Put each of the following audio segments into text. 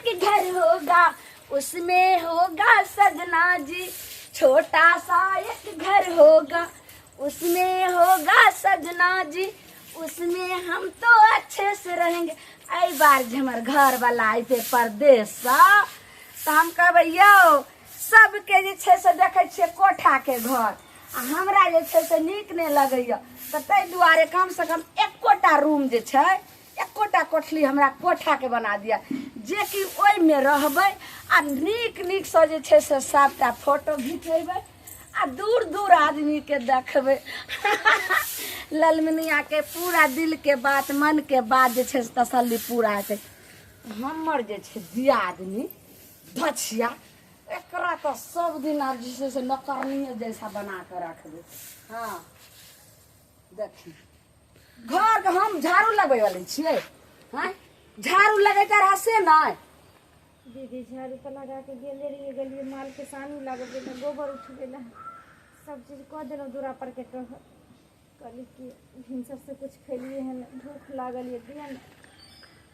एक घर होगा, उसमें होगा सजना जी। छोटा सा एक घर होगा, उसमें होगा सजना जी, उसमें हम तो अच्छे से रहेंगे। एहि बार जे हमर घर वाला अयतै परदेशसँ तऽ हम कहबै यौ सबके जे छै से देखै छियै कोठाके घर आ हमरा जे छै से नीक नहि लगैए, तऽ ताहि दुआरे कमसँ कम एकोटा रूम जे छै एकोटा कोठली हमरा कोठाके बना दिअ, जेकि ओहिमे रहबै आ नीक नीकसँ जे छै से सभटा फोटो घिचेबै आ दूर दूर आदमीके देखबै। ललमुनियाके पूरा दिलके बात मनके बात जे छै से तसल्ली पूरा हेतै। हमर जे छै दियादनी धछिया, एकरा तऽ सब दिन आब जे छै से नौकरनिये जैसा बना कऽ रखबै। हँ देखी घरके हम झाड़ू लगबै वाली छियै? हँ झाड़ू लगैते रह से नहि। दीदी झाड़ू तऽ लगा के गेले रहियै, गेलियै माल के सानी लगबै लए, गोबर उठबै लए, सब चीज कऽ देलहुँ दूरा पर के। टह कहली कि भिनसर से कुछ खेलियै हन, भूख लागल यऽ, दिअ ने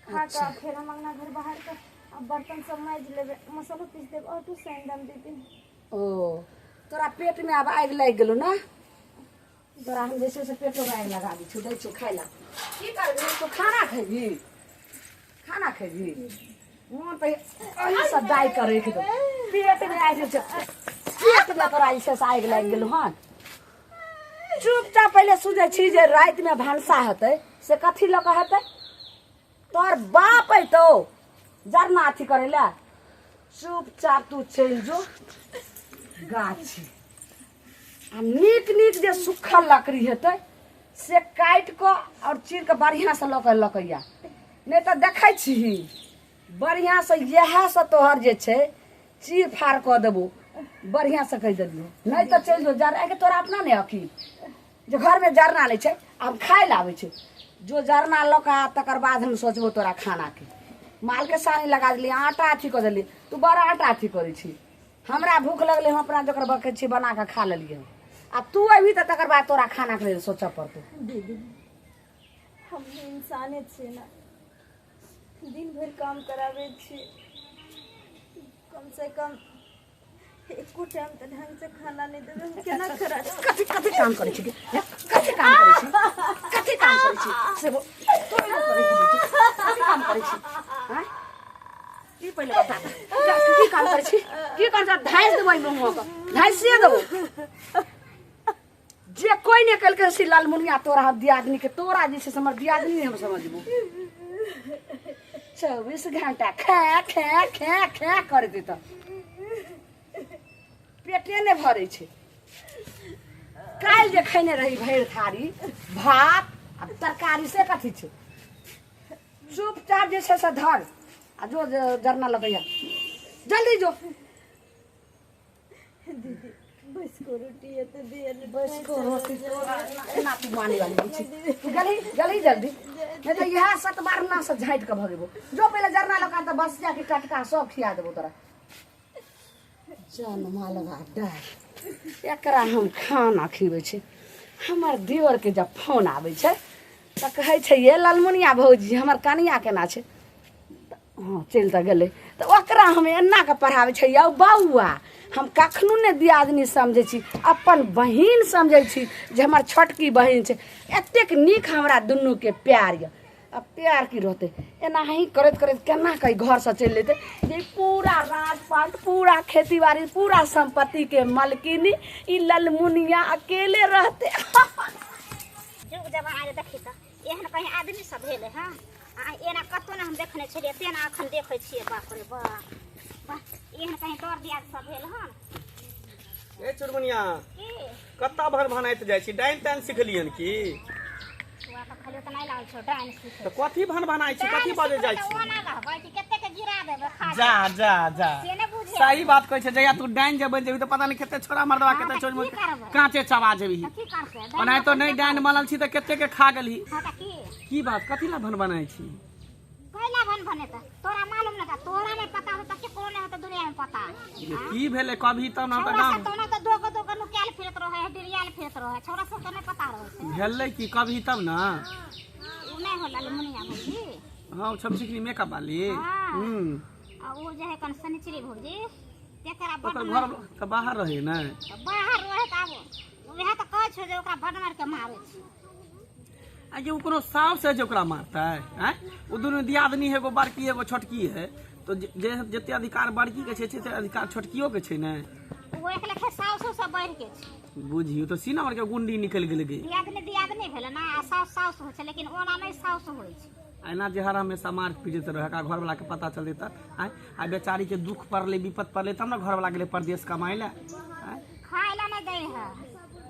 खा कऽ। फेर हम अङ्गना घर बाहर कऽ आ बर्तन सब माजि लेबै, मसालो पीस देब, आटो सानि देब दीदी। ओ तोरा पेट में आब आगि लागि गेलौ ने? तोरा हम जे छै से पेटो में आगि लगा दै छियौ, दै छियौ खाय लए। की करबही तू? खाना खेबही? खाना खेबही? मोन तऽ एहि सब दाइ कऽ राखि दौ। पेट में आगि छै, पेट में तोरा जे छै से आगि लागि गेलौ हन। चुपचाप पहिले सुनै छी जे रातिमे भनसा हेतै से कथी लऽ कऽ हेतै? तोहर बाप अयतौ जरना अथी करै लए? चुपचाप तू चलि जो गाछी आ नीक नीक जे सुखल लकड़ी हेतै से काटि कऽ आओर चीर कऽ बढ़िआँसँ लऽ कऽ लकैया, नहि तऽ देखै छिही बढ़िआँसँ इएहसँ तोहर जे छै चीर फाड़ कऽ देबो। बढ़िआँसँ कहि देलियौ, नहि तऽ चलि जो जरना के। तोरा अपना नहि अकील जे घरमे जरना नहि छै, आब खाय लए आबै छै। जो जरना लऽ कऽ आ, तकर बाद हम सोचबो तोरा खानाके। मालके सानी लगा देलियै, आटा अथी कऽ देलियै, तू बड़ा आटा अथी करै छी। हमरा भूख लगलै, हम अपना जोकर बकै छी, बना कऽ खा लेलियै। आ तू अबही तऽ तकर बाद तोरा खानाके लेल सोचऽ पड़तौ। दीदी हम इंसाने छियै ने, दिन भरि काम कराबै छी, कम से कम एको टाइम तऽ ढंग से खाना नहि देबै, हम केना करा? कथी कथी काम करै छी? कथी काम करै छी? कथी काम करै छी से बोल। तोरे ने करै छी। कथी काम करै छी? आँय, की पहिले बता तऽ। की काम करै छी? की काम छी? धाँसि देबै मुँह के, धाँसिए देबो। जे कोई नहि केलकै से लालमुनिया तोरा दियादनी के, तोरा जे छै से हमर दियादनी हम समझबो। 24 घंटा खा खा खा खा करैत तऽ पेटे नहि भरै छै। काल्हि जे खैने रही भरि थारी भात आ तरकारी से कथी छै? चुपचाप जे छै से धर आ जो जरना लगैया, जल्दी जो। दीदी बस को रोटी है तो दिया ने। बस को रोटी तोरा एना तू माने वाली छी? तू गली गली जल्दी, नहीं तो इएह सत बार ना से झाँटि कऽ भगेबो। जो पहिले जरना लगा तऽ बस जाके टटका सब खिया देबो तोरा। जनमा लगा डाल, एकरा हम खाना खिबै छी। हमर दियोरके जब फोन आबै छै तऽ कहै छै, ये ललमुनिया भौजी, हमर कनिया केना छै? हँ चलि तऽ गेलै। तऽ ओकरा हम एना कऽ पढ़ाबै छै, यौ बौआ, हम कखनो नहि दियादनी समझै छी, अपन बहिन समझै छी, जे हमर छोटकी बहिन छै। एतेक नीक हमरा दुनूके प्यार यऽ। आ प्यार की रहतै, एनाही करैत करैत केना कऽ घरसँ चलि जेतै जे पूरा राजपाट, पूरा खेती बाड़ी, पूरा सम्पत्तिके मालकिनी ई ललमुनिया अकेले रहतै। जुग जमाना जे देखी तऽ एहन कहीं आदमी सब भेलै हँ? आ एना कतहु ने हम देखने छलियै तेना एखन देखै छियै। बाप रे बाप, वाह, एहन कहीं दर दियाद सब भेल हन? ए चुनमुनिया, की कत्ता भर भनाइत जाइ छी? डाइन ताइन सिखलियन की? तोरा तऽ खाली ओतना नहि लागल छौ डाइन सीखे। तऽ कथी भन भनाइ छी? कथी बजै जाइ छी? ओना रहबै कि कते के गिरा देबै खा जा जा जा। से नहि बुझे। सही बात कहै छै, जहिया तू डाइन जे बनि जेबही तऽ पता नहि कते छोरा मर्दवा, कते तऽ छोरी की करबै? कांचे चबा जेबही। तऽ की करतै? ओनाहितो नहि डाइन बनल छी तऽ कते के खा गेलही। हँ तऽ की की बात, कथी ला भन बनाइ छी? कैला भन भनेतै? तोरा मालूम नहि? तोरा नहि पता होतै, केकरो नहि होतै दुनिया में पता। की भेलै कभी तब ने तऽ छौड़ा गाम सब तऽ ओना तऽ दोगो दोगो नुकायल फिरत रहै है, डिरियायल फिरत रहै है। छौड़ा सब के नहि पता रहै छै। भेलै की कभी तब ने? उ नहि होला मुनिया भौजी। हाँ, ओ छमसिकनी मेकअप वाली। हाँ। हम्म। आ ओ जे है कन शनिचरी भौजी तेकरा बड ओकर घर तऽ बाहर रहै ने। बाहर रहे तऽ आब वएह तऽ कहै छौ जे ओकरा बड मारि के मारै छै। आ जे ओ कोनो साउस है जे ओकरा मारतै? आँय, ओ दुनू दियादनी है, एगो बड़की एगो छोटकी है, तऽ जे जते अधिकार बड़की के छै तते अधिकार छोटकियो के छै ने। ओ एक लेखे साउसो से बढ़ि के छै। बुझियौ तऽ सीना के गुंडी निकलि गेलै गे। दियादनी दियादनी भेलै ने आ साउस साउस होइ छै, लेकिन ओना नहि साउस होइ छै। एना जे हर हमेशा मार पीटैत रहै, एकरा घरवला के पता चलतै तऽ आँय, आ बेचारी के दुख पड़लै विपत पड़लै तब ने घरवला गेलै परदेश कमाइ लए। आँय, खाय लए नहि दै है,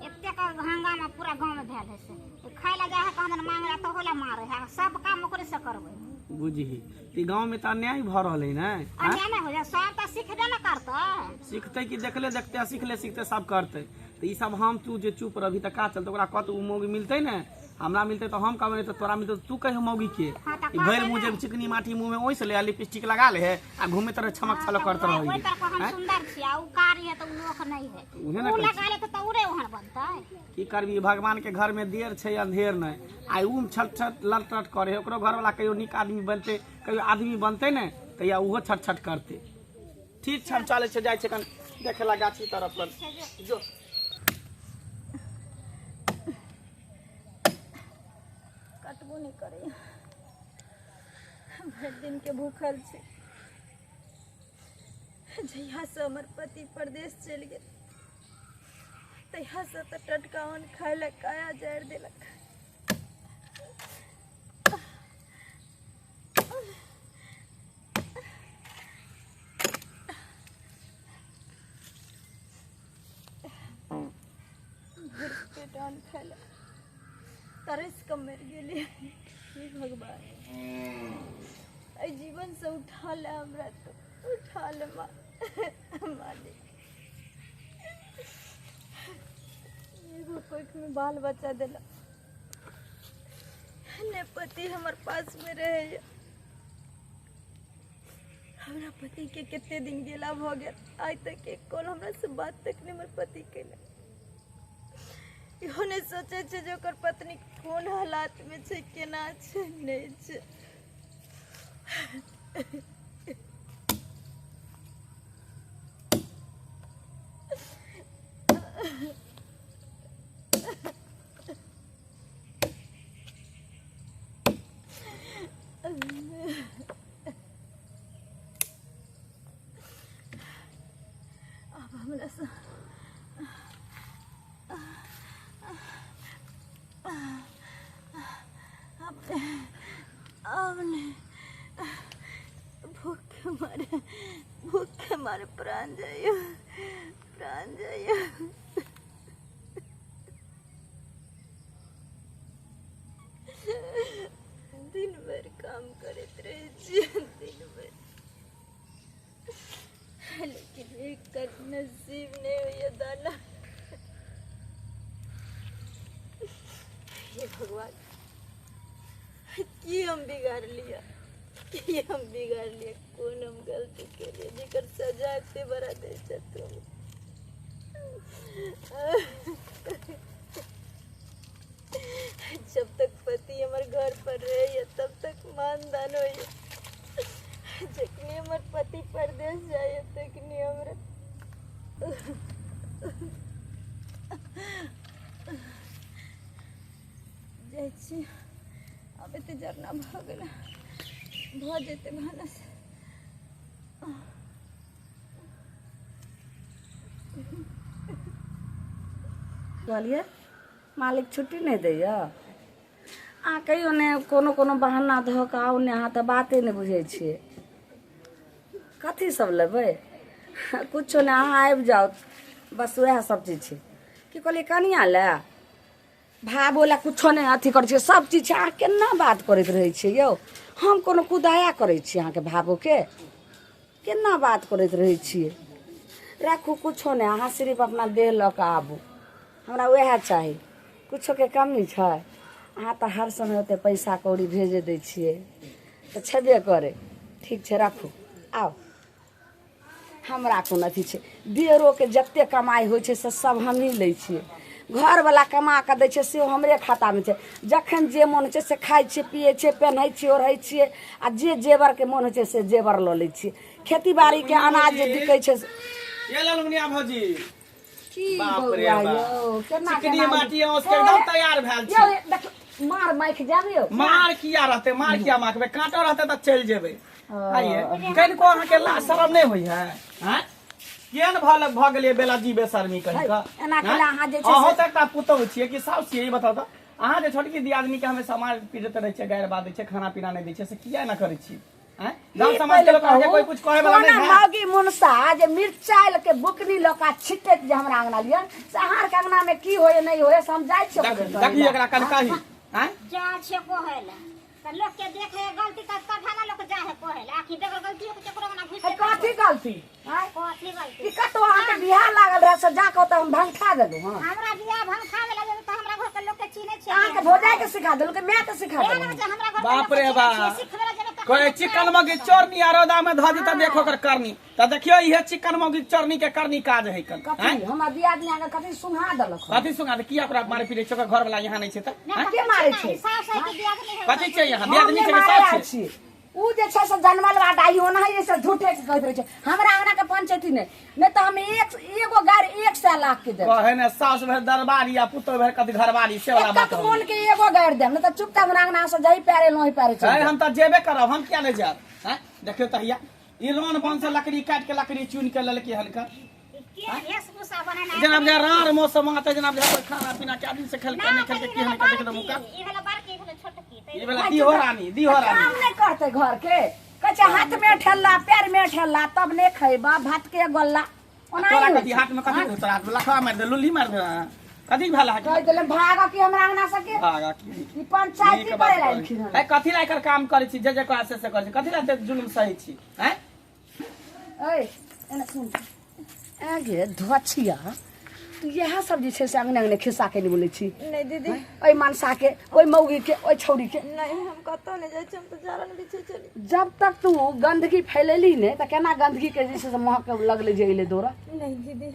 एतेक हंगामा पूरा गाँव में भेल है से खाय लए जाइ है कहाँ मांगे ला तहो ला मारे है, सब काम ओकरे से करबै। बुझही तऽ गाँव में तऽ अन्याय भऽ रहल है ने। अन्याय नहि हो जाए, सब तऽ सिखबे ने करतै। सिखतै कि देखले देखते आ सिखले सिखते सब करतै। तऽ ई सब हम तू जे चुप रहबी तऽ का चलतै? ओकरा कत ओ मौगी मिलतै ने, हमरा मिलतै तऽ हम कहबै, तऽ तोरा मिलतै तऽ तू कहियो मौगी के। हाँ, तऽ ई भरि कहबै मुँह ने। जे चिकनी माटी मुँह में ओइस ले आ लिपस्टिक लगा ले है आ घूमैत रहे छमक छलक करत ओहि रहै। ओहि तरह के हम आँय? सुंदर छी आ उ कारी है तऽ उ लोक नहि है। उहे ने उ कहै छी। लगा ले तऽ उरे ओहन बनतै। की करबी, भगवान के घर में देर छै अंधेर नहि। आइ उ छट छट लट लट करे है, ओकरो घरवाला कहियो नीक आदमी बनतै, कहियो आदमी बनतै ने तहिया ओहो छट छट करतै। ठीक छै, हम चलै छै, जाइ छै कन देखे ला गाछी तरफ लग जो। कटबो नहि करैए, भरि दिनके भूखल छी। जहियासँ हमर पति परदेश चलि गेल तहियासँ तऽ टटका अन्न खाय लए काया जारि देलक। भरि पेट अन्न खाय लए तरसि कऽ मरि गेलियै। हे भगवान, एहि जीवनसँ उठा ले हमरा, तो उठा ले मालिक। एगो कोखिमे बाल बच्चा देलक ने, पति हमर पासमे रहैए। हमरा पतिके कते दिन गेला भऽ गेल, आइ तक एक कॉल हमरासँ बात तक नहि हमर पति केलक। इहो नहि सोचै छै जे ओकर पत्नी कोन हालातमे छै, केना छै, नहि छै। आब हमरा से आब आब नहि, भूख के मारे, भूख के मारे प्राण जाइए, प्राण जाइए। दिन भरि काम करैत रहै छियै दिन भरि, लेकिन एक तक नसीब नहि होइए दाना। हे भगवान, की हम बिगाड़ लिया, की हम बिगाड़ लिया, कोन हम गलती केलियै जेकर सजा एते बड़ा दै छथुन? जब तक पति हमर घर पर रहैए तब तक मान दान होइए, जखनी हमर पति परदेश जाइए तखनी हमरा जाइ छी। आब एते जरना भऽ गेलै, भऽ जेतै भानस। कहलियै मालिक छुट्टी नहि दैए, अहाँ कहियो ने कोनो कोनो बहाना धऽ कऽ आउ ने। अहाँ तऽ बाते नहि बुझै छियै। कथी सब लेबै? कुछो नहि, अहाँ आबि जाउ बस, उएह सब चीज छै। की कहलियै? कनिया लए भावो लए कुछो नहि अथी करै छियै, सब चीज छै। अहाँ केना बात करैत रहै छियै यौ? हम कोनो कुदाया करै छी अहाँके भावोके? केना बात करैत रहै छियै? राखू, कुछो नहि, अहाँ सिर्फ अपना देह लऽ कऽ आबू, हमरा उएह चाही। कुछोके कमी छै? अहाँ तऽ हर समय ओते पैसा कौड़ी भेजे दै छियै तऽ छेबे करै। ठीक छै, राखू, आउ। हमरा कोन अथी छै? देरोके जतेक कमाइ होइ छै से सब हमही लै छियै। घरवला कमा कऽ दै छै सेहो हमरे खातामे छै। जखन जे मोन होइ छै से खाइ छियै, पियै छियै, पेन्है छियै, ओढ़ै छियै, आ जे जेवरके मोन होइ छै से जेवर लऽ लै छियै। खेती बाड़ीके अनाज जे बिकै छै। ये ललमुनिया भौजी, की बाप रे बौआ बाप। यौ, केना चिकनी केना माटी औस के एकदम तैयार भेल यौ छी। देख, मार माखि जायब यौ। मार किया रहते, मार किया माखबै, कांटो रहते तऽ चलि जेबै। आइये कनिको अहाँके ला शरम नहि होइ है? आँय, केहन भऽ भऽ गेलियै बेलाजी बेशर्मी कहि कऽ? एना केना अहाँ जे छै अहूँ तऽ एकटा पुतहु छियै कि साउस छियै, ई बताउ तऽ। अहाँ जे छोटकी दियादनी के हमेशा मार पीटैत रहै छियै, गारि बाजै छियै, खाना पीना नहि दै छियै, से किया एना करै छियै? आँय, गाँव समाज के लोक अहाँके कोई कुछ कहै वाला कोना नहि है? मौगी मुनसा जे मिरचाइ के बुकनी लऽ कऽ छिटैत जे हमरा अंगना लिअ, से अहाँ आरके अंगना मे की होइए नहि होइए से हम जाइ छियै देख ओकरे देखी एकरा कनि कही। आँय, जा छियै कहै लए तऽ लोक के देखे गलती तऽ तब ने लोक जा है कहै लए, आखिर बेगर गलतियो के केकरो अंगना घुसि है कथी गलती? आँय, कथी गलती? ई कतौ अहाँके बियाह लागल रहै से जाकऽ ओतऽ हम भंगठा देलहुँ हँ? हमरा बियाह भंगठा गेल तऽ हमरा घर के लोक के चिन्है छियै। अहाँके भौजाइ के सिखा देलहुँ कि माय के सिखा एहन देलहुँ? जे हमरा घर के बाप लोक के रे चिन्है बाप। छियै, सिखबै लए जेबै तखन कोई लोक चिकन मौगी चोरनी आ रौदा में धऽ दी तऽ देखो ओकर करनी। तऽ देखियौ, इहे चिकन मौगी चोरनी के करनी काज है कन। कथी हमरा दियादनी अहाँके कथी सुना देलक हँ? कथी सुना दे? किया ओकरा मारे पीटे छै? ओकर घर वाला यहाँ नहि छै तऽ? नहि, के मारै छै? सास है कि दियादनी है? कथी छै यहाँ? हम दियादनी नहि छै कि मारै सास आयल छै? छी। उ जे छै से जनमल बा डाही ओनाही जे छै झूठे के कहैत रहै छै। हमरा अंगना के पंचायती नहि, नहि तऽ हम एक एगो गारि 100 लाख के देब। कहे ने सास भेल दरबारी आ पुतोह भेल कथी घरवारी, से वाला बात एक हो मोन के एगो गारि देब, नहि तऽ चुपचाप हमरा अंगना से जही पैरे एलहुँ ओही पैरे चलि है। जायब। हम तऽ जेबे करब, हम किया नहि जायब? हैं, देखियौ तहिया ई रोन बन से लकड़ी काटि के लकड़ी चुनि के लेलकै हनका। के वेशभूषा बनेने? जेना बुझाय राड़ मौसम आते, जेना बुझाय कोई खाना पीना के आदमी से खेलकै नहि खेलकै की हनका। देख दे मुका। ई भेलै बड़की, ई भेलै छोटकी। तऽ ई वाला दी हो रानी, दी हो काम रानी। नहि करतै घर के, कहै छै हाथ में ठेला पैर में ठेला तब नहि खैबा भात के गोल्ला। ओनाही तोरा होइ कथी छै। हाथ में कथी तोरा हाथ में लखवा मारि दे, लुल्ही मारि दे, कथी भेल है? कहि देले भाग की हमरा अंगना से के भागा की? ई पंचायती नीक बात करे कहै। एलखिन हन। है, कथी ला एकर काम करै छी? जे जे करै से से करै छी, कथी ला एते जुलुम सही छी? हैं, ऐ एना सुन, ऐ गे धोछिया, तू इएह सब जे छै से अंगने अंगने खिस्सा के नहि बोलै छी? नहि दीदी। ओहि मनसा के, ओहि मौगी के, ओहि छौड़ी के। नहि, हम कतहु नहि जाइ छी, हम तऽ जारन बिछै छली। जब तक तू गंदगी फैलेली नहि तऽ केना गंदगी के जे छै से महक लगलै जे एलै दौड़ा? नहि दीदी,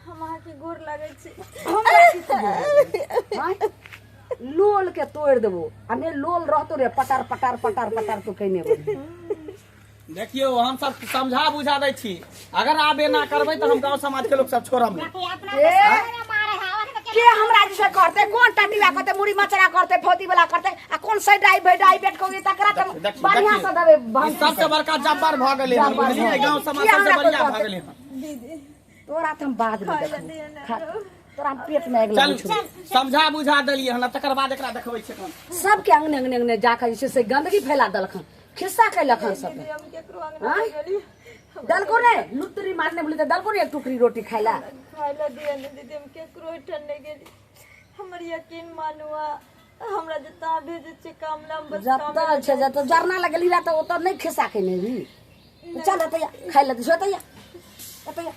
हम अहाँके गोर लागै छी। हमरा की से गोर लगै? आँय? लोल के तोड़ि देबो आ नहि लोल रहतो रे पटर पटर पटर पटर तू कहिने बोलबी। देखियौ, हम सब समझा बुझा दै छी, अगर आब एना करबै तऽ हम गांव समाज के लोग सब छोड़ब नहि। बाकी अपना ए! के सामने मारे है और के के हमरा जे छै करतै? कोन टटिया करतै, मुड़ी मचरा करतै, फौती वाला करतै, आ कोन सैडाई भैडाई बेट को तकरा तऽ देखियौ, बढ़िया देखियौ। से देबै। ई सबसे बड़का जब्बर भऽ गेलै हन, जब्बर बुझलियै? भऽ गांव समाज किया सबसे हमरा बढ़िया कोइ भऽ गेलै हन। दीदी, तोरा तऽ हम बाद में खाय लए देखबो। दिअ ने। तोरा हम पेट में आगि चलू लगै छौ। समझा बुझा देलियै हन, तकर बाद एकरा देखबै छियै कोन। सबके अंगने अंगने अंगने जाके जे छै से गंदगी फैला देलखन, खिस्सा कैलक हन सबके। दीदी, हम केकरो अंगना आँय? नहि गेली। दलको ने लुतरी मारने बोली तऽ दलको ने एक टुकड़ी रोटी खाय ला? खाय लए दिअ ने दीदी, हम केकरो ओहिठाम नहि गेली। हमर यकीन मानू आ हमरा जतऽ भेजै छियै काम ला, हम बस जतऽ कामे छै जतऽ जरना लगेली रह तऽ ओतऽ नहि खिस्सा केने रही। चल एतऽ या, खाय लए दै एतऽ या, एतऽ या,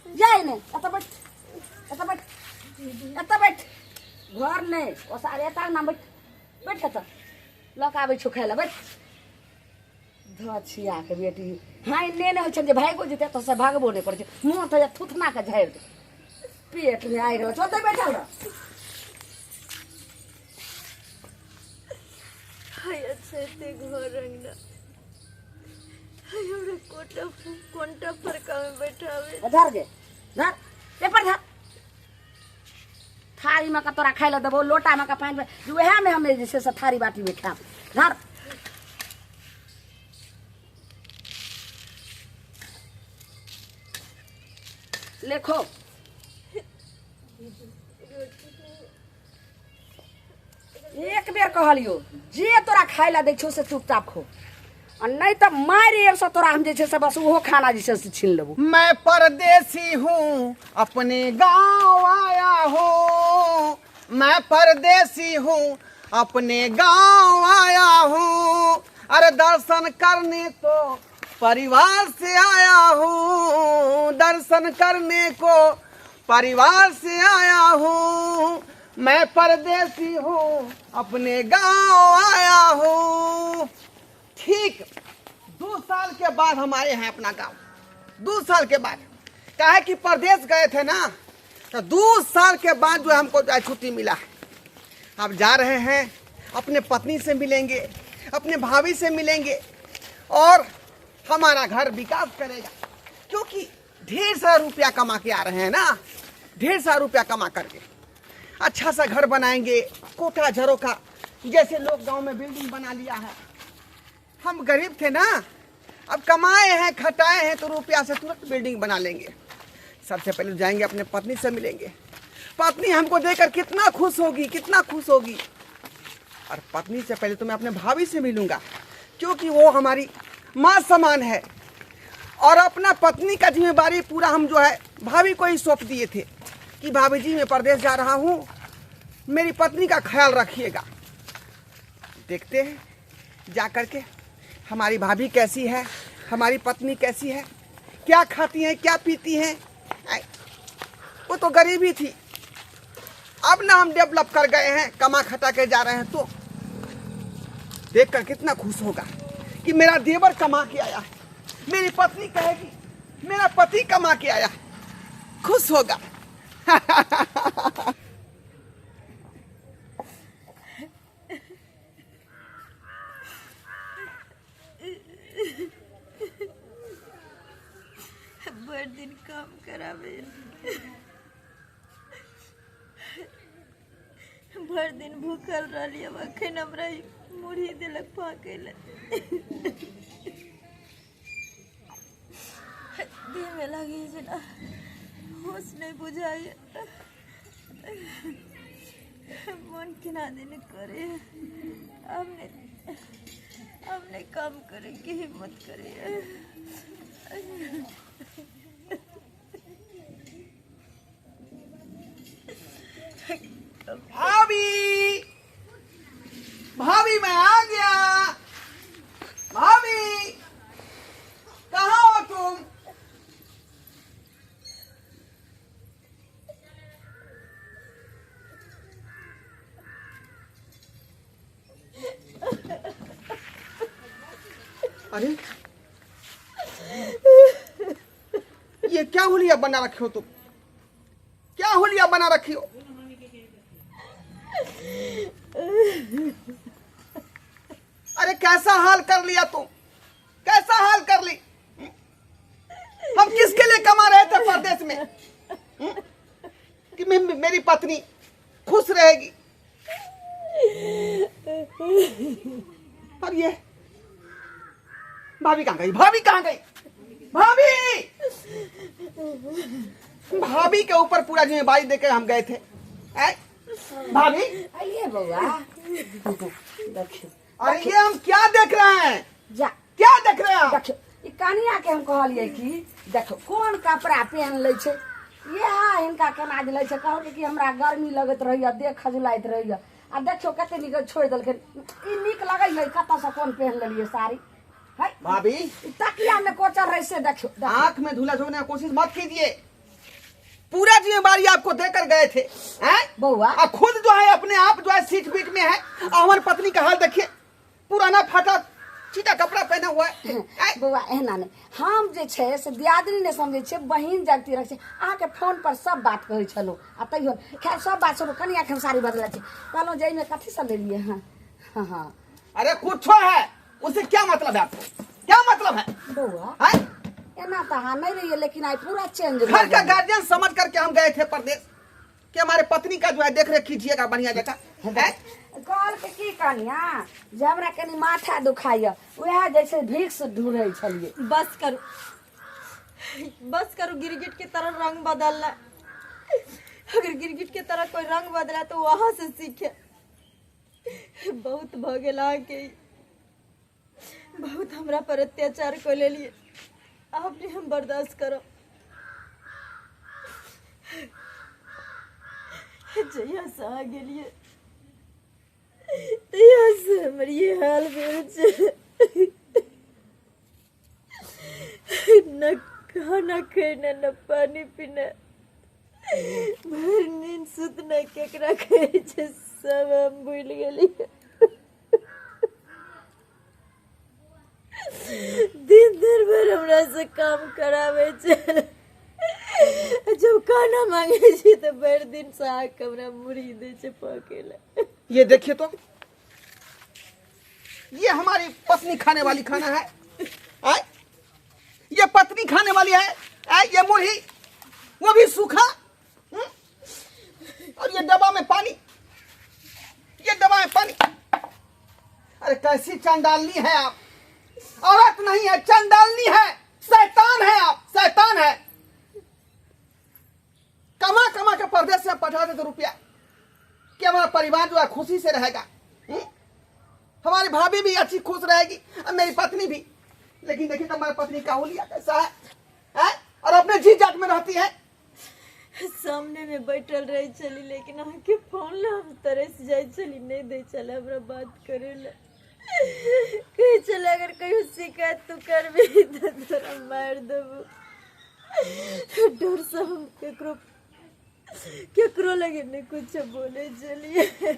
जा एने, एतऽ बैठ, एतऽ बैठ, एतऽ बैठ, घर नहि ओसारे, एतऽ अंगना बैठ, बैठ एतऽ, लऽ कऽ आबै छौ खाय लए, बैठ। धछिया के बेटी, हाँ ने ने होइ छै जे भागो जेतै एतऽ से, भागबो नहि करै छै, मुँह तऽ थुथना के झाड़ि दे, पेट मे आगि रहल छौ, ओतै बैठल रह। हाय, अच्छा एते घर अंगना, हाय हमरा कोटा कोनटा फरका में बैठावे। धर गे, धर, पेपर धर। थारी में का तोरा खाय लए देबो, लोटा में का पानि, उएह में हम जे छै से थारी बाटी में खायब। धर, लेखो। एक बेर कहलियो, जे तोरा खाय लए दै छौ से चुपचाप खो, आ नहि तऽ मारि एक सौ तोरा हम जे छै से बस ओहो खाना जे छै से छीन लेबो। मैं परदेसी हूँ अपने गांव आया हूँ, मैं परदेसी हूँ अपने गांव आया हूँ, अरे दर्शन करने को परिवार से आया हूँ, दर्शन करने को परिवार से आया हूँ, मैं परदेसी हूँ अपने गांव आया हूँ। ठीक 2 साल के बाद हम आए हैं अपना गांव, 2 साल के बाद। काहे कि परदेश गए थे ना, तो 2 साल के बाद जो है हमको जो है छुट्टी मिला है। अब जा रहे हैं, अपने पत्नी से मिलेंगे, अपने भाभी से मिलेंगे और हमारा घर विकास करेगा, क्योंकि ढेर सारा रुपया कमा के आ रहे हैं ना। ढेर सारा रुपया कमा करके अच्छा सा घर बनाएंगे, कोठा झरोखा, जैसे लोग गांव में बिल्डिंग बना लिया है। हम गरीब थे ना, अब कमाए हैं, खटाए हैं, तो रुपया से तुरंत बिल्डिंग बना लेंगे। सबसे पहले जाएंगे, अपने पत्नी से मिलेंगे। पत्नी हमको देखकर कितना खुश होगी, कितना खुश होगी। और पत्नी से पहले तो मैं अपने भाभी से मिलूंगा, क्योंकि वो हमारी माँ समान है। और अपना पत्नी का जिम्मेदारी पूरा हम जो है भाभी को ही सौंप दिए थे कि भाभी जी, मैं परदेश जा रहा हूँ, मेरी पत्नी का ख्याल रखिएगा। देखते हैं जा करके हमारी भाभी कैसी है, हमारी पत्नी कैसी है, क्या खाती हैं, क्या पीती हैं। वो तो गरीबी थी, अब ना हम डेवलप कर गए हैं, कमा खटा के जा रहे हैं, तो देखकर कितना खुश होगा कि मेरा देवर कमा के आया है। मेरी पत्नी कहेगी मेरा पति कमा के आया है, खुश होगा। भरि दिन काम कराबै, भरि दिन भूखल रहलियै। आब अखन हमरा ई मुरही देलक फाँकै लए। देहमे लागैए जेना होश नहि बुझाइए, मन केना दिन करे। आब नहि, आब नहि काम करैके हिम्मत करैए। भाभी, भाभी, मैं आ गया। भाभी, कहाँ हो तुम? अरे, ये क्या हुलिया बना रखे हो तुम? क्या हुलिया बना रखी हो? अरे, कैसा हाल कर लिया तुम? कैसा हाल कर ली? हम किसके लिए कमा रहे थे परदेश में? हम्म? कि मेरी पत्नी खुश रहेगी। और ये भाभी कहाँ गई? भाभी कहाँ गई? भाभी, भाभी के ऊपर पूरा जिम्मेदारी देकर हम गए थे, हैं? भाभी। आइए बौआ, देखियौ। अरे, ये हम क्या देख रहे हैं? जा। क्या देख रहे हैं आप? देखियौ, ई कनिया के हम कहलियै कि देखो कोन कपड़ा पहन लै छै, इएह हिनका केना जे लै छै। कहलकै कि हमरा गर्मी लगैत रहैया, देह खजुलाइत रहैया। आ देखियौ कते नीक छोड़ि देलखिन। ई नीक लगैया? कतऽसँ कोन पहन लेलियै साड़ी है? भाभी। ई तकिया में कोचर रहै से देखियौ, देखियौ। आंख में धूला झोंकने की कोशिश मत कीजिए। पूरा जिम्मेदारी आपको देकर गए थे, हैं? बौआ। और खुद जो है अपने आप जो है सीट बीट में है। और हमारी पत्नी का हाल देखिए, पुराना फटा छीटा कपड़ा पहना हुआ है, हैं? बौआ, एहना नहि। हम जे छै से दियादनी नहि समझै छियै, बहिन जगती रखै छै। अहाँके फोन पर सब बात कहै छलहुँ आ तैयो। खैर, सब बात छोड़ू, कनियाके हम साड़ी बदलै छी। कहलहुँ जे एहिमे कथी सब लेलियै हँ हँ हँ अरे, कुछ है, उससे क्या मतलब है आपको? क्या मतलब है? बौआ। हैं? एना तऽ अहाँ नहि रहियै, लेकिन आइ पूरा चेंज। घर का गार्जियन समझ करके हम गए थे परदेश कि हमारे पत्नी का जो है देख रेख कीजिएगा बढ़िया जगह, हैं? कहलकै की कनिया जे हमरा कनि माथा दुखाइए, उएह जे छै भिक्स ढूंढै छलियै। बस करू, बस करू। गिरगिट के तरह रंग बदलना, अगर गिरगिट के तरह कोई रंग बदला तो वहां से सीखे। बहुत भऽ गेल अहाँके ई। बहुत हमरा पर अत्याचार कऽ लेलिए, आब नहि हम बर्दाश्त करब। जहिया से अहाँ गेलिए तहिया से हमर ये हाल भेल छै। न खाना खेना, न पानी पीना, भरि नींद सुतना केकरा कहै छै सब हम भूलि गेलियै। दिन दिन भरि हमरा से काम कराबै छै। जब खाना मांगे छी तऽ भरि दिन से आके हमरा मुरही दै छै पकै लए। ये देखिए तो, ये हमारी पत्नी खाने वाली खाना है। आय? ये पत्नी खाने वाली है। आय? ये मुरही, वो भी सूखा, हम्म? और ये डब्बा में पानी, ये डब्बा में पानी। अरे कैसी चंडालनी है आप! औरत नहीं है, चंडालनी है, शैतान है आप, शैतान है। कमा कमा के परदेश से पठा देते रुपया कि हमारा परिवार जो है खुशी से रहेगा, हम्म? हमारी भाभी भी अच्छी खुश रहेगी और मेरी पत्नी भी। लेकिन देखिए तो हमारी पत्नी का हुलिया कैसा है, है? और अपने जी जाट में रहती है। सामने में बैठल रहे छली, लेकिन अहाँके फोन ला हम तरस जाइ छली, नहि दै छलै हमरा बात करे ला। कहै छलै अगर कहियो शिकायत तू करबी तऽ तोरा मारि देबो। डर से हम केकरो केकरो लगे नहि कुछ बोले छलियै।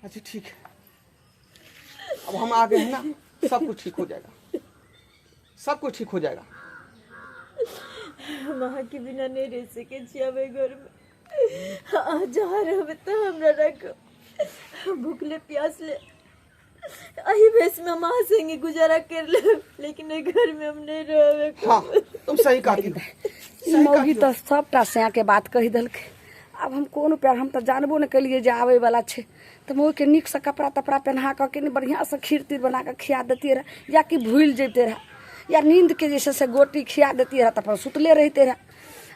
अच्छा ठीक है, अब हम आ गए हैं ना, सब कुछ ठीक हो जाएगा, सब कुछ ठीक हो जाएगा। हम अहाँके बिना नहि रहि सकै छी आब एहि घरमे। अहाँ जहाँ रहबै तऽ हमरा राखब। भूखले प्यासले एहि भेषमे हम अहाँ संगे गुजारा कर लेब, लेकिन एहि घरमे हम नहि रहब। हाँ, तुम सही कहती हो। ई मौगी तऽ सबटा सैयाके बात कहि देलकै। आब हम कोन उपाय? हम तऽ जानबो नहि केलियै जे आबै वाला छै, तऽ मौगीके नीकसँ कपड़ा तपड़ा पहिना कऽ कनि बढ़िआँसँ खीर तीर बना कऽ खिया दैतियै रहए, या कि भूलि जैते रहए, या नींदके जे छै से गोटी खिया दैतियै रहए तऽ अपन सुतले रहिते रहए।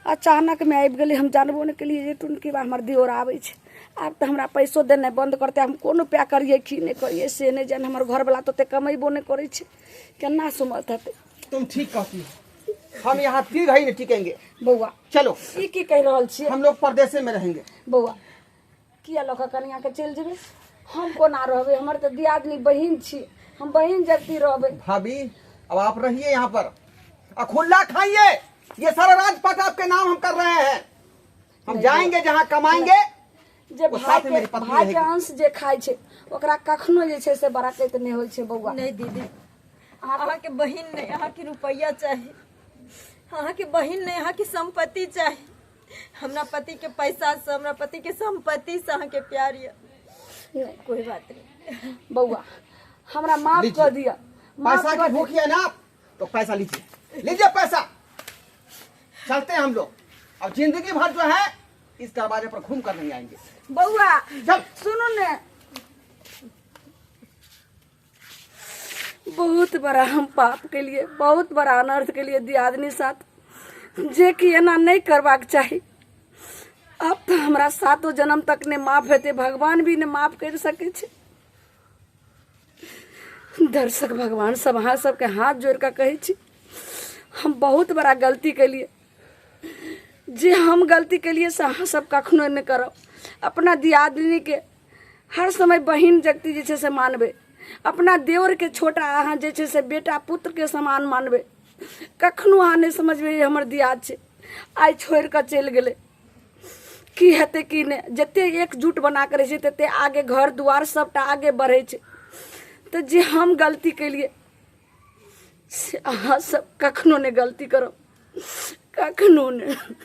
अचानकमे आबि गेलै, हम जानबो नहि केलियै जे टुनकी बा हमर दियोर आबै छै। आब तऽ हमरा पैसो देनाइ बन्द करतै। हम कोन उपाय करियै, की नहि करियै से नहि जानि। हमर घरवला तऽ ओतेक कमेबो नहि करै छै, केना सुमत हेतै? तुम ठीक कहती हो, हम यहाँ तीर ही नहीं टिकेंगे। बौआ, चलो। ई की कहि रहल छियै? हम लोग परदेसे में रहेंगे। बौआ, किया लऽ कऽ कनियाके चलि जेबै? हम कोना रहबै? हमर तऽ दियादनी बहिन छी, हम बहिन जगती रहबै। भाभी, अब आप रहिए यहाँ पर और खुला खाइए। ये सारा राजपाट आपके नाम हम कर रहे हैं। हम जाएंगे जहाँ कमाएंगे, जे वो भाई साथ में के मेरी पत्नी भाई के रहेगी। अंश जे खाइ छै ओकरा कखनो जे छै से बरकत नहि होइ छै बौआ। नहि दीदी, अहाँके बहिन नहि, अहाँके रुपैआ चाही। अहाँके बहिन नहि, अहाँके सम्पत्ति चाही। हमरा पति के पैसा से, हमरा पति के सम्पत्ति से अहाँके प्यार यऽ। नहि, कोई बात नहीं। बौआ, हमरा माफ लीजिए। कऽ दिअ, माफ पैसा कऽ की भूख है ना आप, तो पैसा लीजिए, लीजिए पैसा। चलते हैं हम लोग, अब जिंदगी भर जो है इस दरवाजे पर घूम कर नहीं आएंगे। दिअ। बौआ, चल। सुनू ने, बहुत बड़ा हम पाप के लिए, बहुत बड़ा अनर्थ के लिए दियादनी साथ, जे कि एना नहि करबाक चाही। अब तऽ हमरा सातो जन्म तक नहि माफ हेतै, भगवान भी नहि माफ करि सकै छै। दर्शक भगवान सब, अहाँ सबके हाथ जोड़ कऽ कहै छी, हम बहुत बड़ा गलती केलिए। जे हम गलती केलिए से अहाँ सब कखनो नहि करब। अपना दियादनीके हर समय बहिन जगती जे छै से मानबै, अपना देवरके छोटा अहाँ जे छै से बेटा पुत्रके समान मानबै। कखनो अहाँ नहि समझबै जे हमर दियाद छै, आइ छोड़ि कऽ चलि गेलै, की हेतै की नहि। जते एकजुट बना कऽ रहै छै तते आगे घर दुआर सबटा आगे बढ़ै छै। तऽ जे हम गलती केलिए से अहाँ सब कखनो नहि गलती करब, कखनो नहि।